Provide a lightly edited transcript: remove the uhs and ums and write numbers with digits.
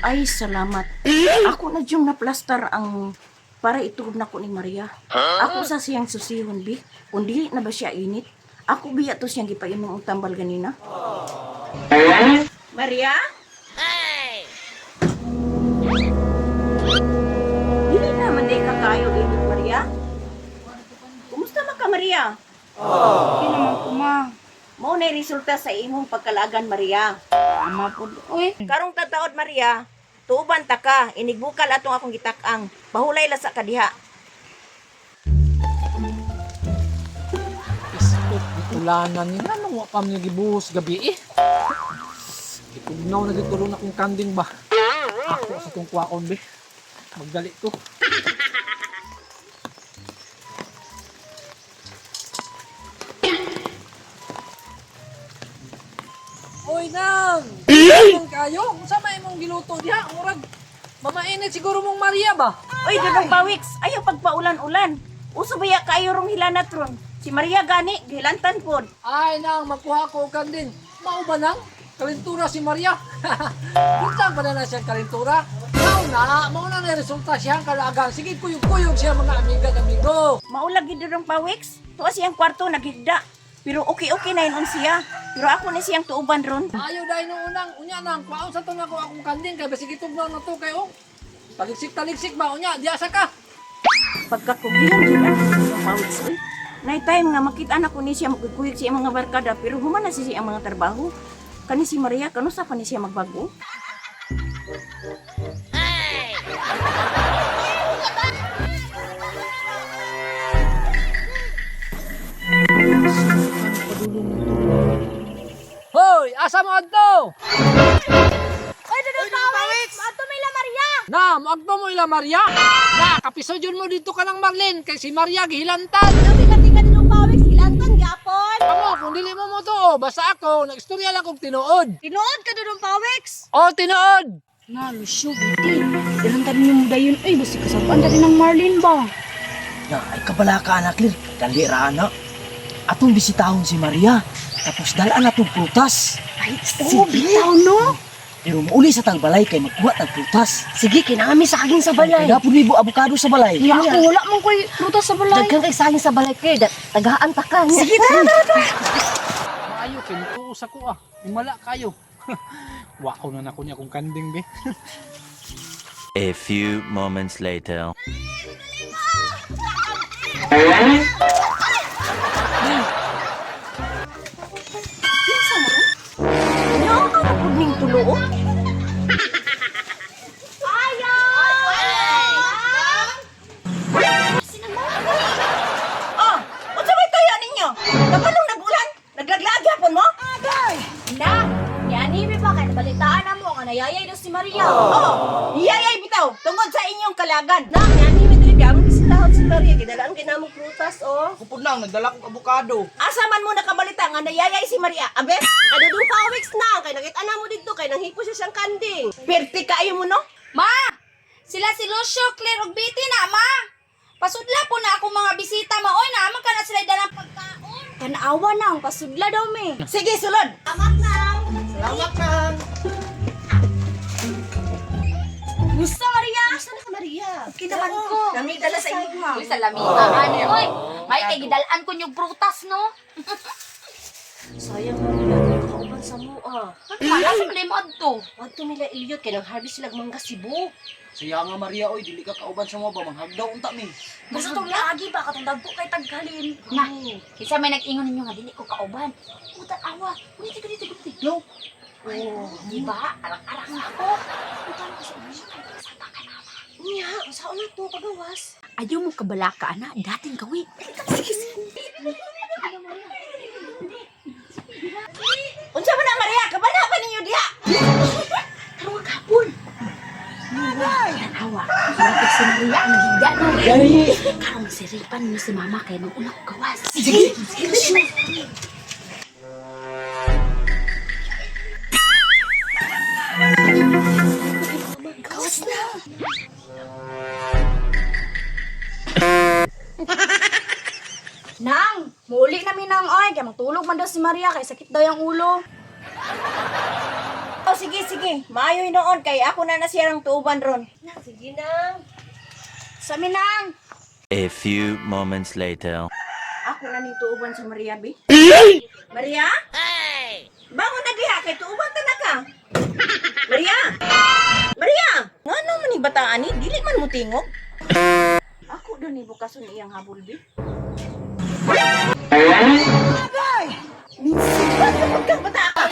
Ay, salamat. Ako na diyong naplastar ang para ituob na ko ni Maria. Ako sa siyang susihon, bi. Kung dili na ba siya init, ako biya to siyang gipainom og tambal ganina. Maria? Dili na man day ka kayo init, Maria. Kumusta man ka, Maria? Okay naman ko, ma. Mao na resulta sa imong pagkalagan, Maria. Tama po. Uy, Karong tataod, Maria, tuuban ta ka, inigbukal atong akong gitak-ang. Bahulay lasa ka diha. Iskot, ulanan ni nganong wa pa mi gibuhos gabi eh. Gitugnaw na gitulo na kong kanding ba. Ako sa tong kuwaon be. Magdali ko. Oy nang! Nang kayo? Unsa may imong giluto diha? Murag mamainit siguro mong Maria ba? Oy, Dudong Pawiks, ayaw pagpaulan-ulan. Uso ba ya kayo rong hilanat ron? Si Maria gani, gihilantan pod. Ay nang, magkuha ko og kanding. Mao ba nang? Kalintura si Maria. Buntang pa na na siyang kalintura. Mao na, mao na na resulta siyang kalagan. Sige, kuyog-kuyog siya mga amiga at amigo. Maulag gid Dudong Pawiks. Tuwa siyang kwarto naghigda. Pero okay-okay na yun siya. Pero ako na siyang tuuban ron. Ayaw dahil nung unang, unya nang, kuhaon sa to na ko akong kanding. Kay basig itugnaw na to kay oh. Taligsik-taligsik ba, unya, diasa ka. Pagkakugihan jud ang Dudong Pawiks. Uy, nay time nga makita na ko ni siya magkuyog siya mga barkada pero human na siya ang mga trabaho. Kani si Maria kanusa pa ni siya magbago? Hoy, asa mo adto? Oy, Dudong Pawiks! Ato may la Maria! Na, moagto mo ila Maria. Na, kapisodyon mo dito ka ng Marlene kay si Maria gihilantan. Kami ka Dudong Pawiks, hilantan gyapon! Kamo, kung dili mo mo to, oh, basta ako, nagstorya lang kong tinuod. Tinuod ka, Dudong Pawiks! Oh, tinuod! na, Lucio, biti. Ilan tayo yung dayon. Ay, basta kasabaan dali ng Marlene ba? Na, ay kabala ka anak, Lir. Dali ra anak. Atong bisitahon si Maria. Tapos dalaan atong prutas. Ay, oh, bitaw, no? Pero muuli sa tagbalay kay magkuha tag prutas. Sige, kinami sa aging sa Kay napud libo abukado sa balay. Nga ako, wala man ko'y prutas sa balay. Daghan kay saging sa balay kay tagaan ta ka. Sige, tara, tara, tara. Maayo kay nituo sa ko ah. Himala kayo. Wakaw na nako niya akong kanding be. A few moments later. Kinsa mo ron? Nya ka na pud ning tulo. Oh, unsa may tuyo ninyo? Kapalong nagulan, naglaglag gyapon mo? Na, yani ba kay nabalitaan na mo nga nayayay daw si Maria. Oh, iyayay bitaw tungod sa inyong kalagan. Na, yani mi diri kay among gisilahon si Maria gidalaan kay namong prutas oh. Kupod nang nagdala kong abukado. Asa man mo nakabalita nga nayayay si Maria? Abe, Kay Dudong Pawiks na kay nakita na mo didto kay nanghipo siya siyang kanding. perti kaayo mo no? Ma! Sila si Lucio, Claire ug Betty na, ma! Pasudla po na akong mga bisita, ma. Oy, naman ka na sila dalang pagkaon. Tanawa na, ang pasudla daw, me. Sige, sulod. Amat na. Salamat nang. Gusto, Maria? Asa na ka Maria? Okay naman ko. Nami dala sa inyo. Uy, salamitaan. Oy, may kay gidalaan ko yung prutas, no? Sayang Maria, kay kauban sa mo ah. Ano man, asa man mo adto? Wadto nila Elliot kay nang harvest sila mangga Cebu. Siya nga Maria oy, dili ka kauban sa mo ba manghagdaw unta mi. Basta itong laagi ba? Katong dagko kay tagkalin. Na, kinsa may nag-ingon ninyo nga dili ko kauban. Utan awa. Uy, dito dito dito. No. Oh, di ba? Arang-arang ako. Utan ko sa inyo kay kasama ka na. Unya, unsaon na to pagawas? Ayaw mo kabalaka, ana. Dating kawi. Sige, sige. Unsa man na Maria? Kabana pa ninyo diha. Tarong kapon. Tanawa. Murag si Maria ang gigda no. Karong siripan ni si mama kay mag-una ko gawas. Sige. Sige. Gawas na. Nang, muuli na mi nang oy. Kaya magtulog man daw si Maria kay sakit daw yung ulo. Oh, sige, sige. Maayo noon kay ako na na siyang tuuban ron. Sige nang. Sa minang. A few moments later. Ako na ning tuuban sa Maria, bi. Maria? Bangon na diha kay tuuban ta na ka. Maria! Maria! Ngano man ni bataan ni? Dili man mo tingog. Ako do ni bukason iyang habol, bi. Minsan ba kang bata ka?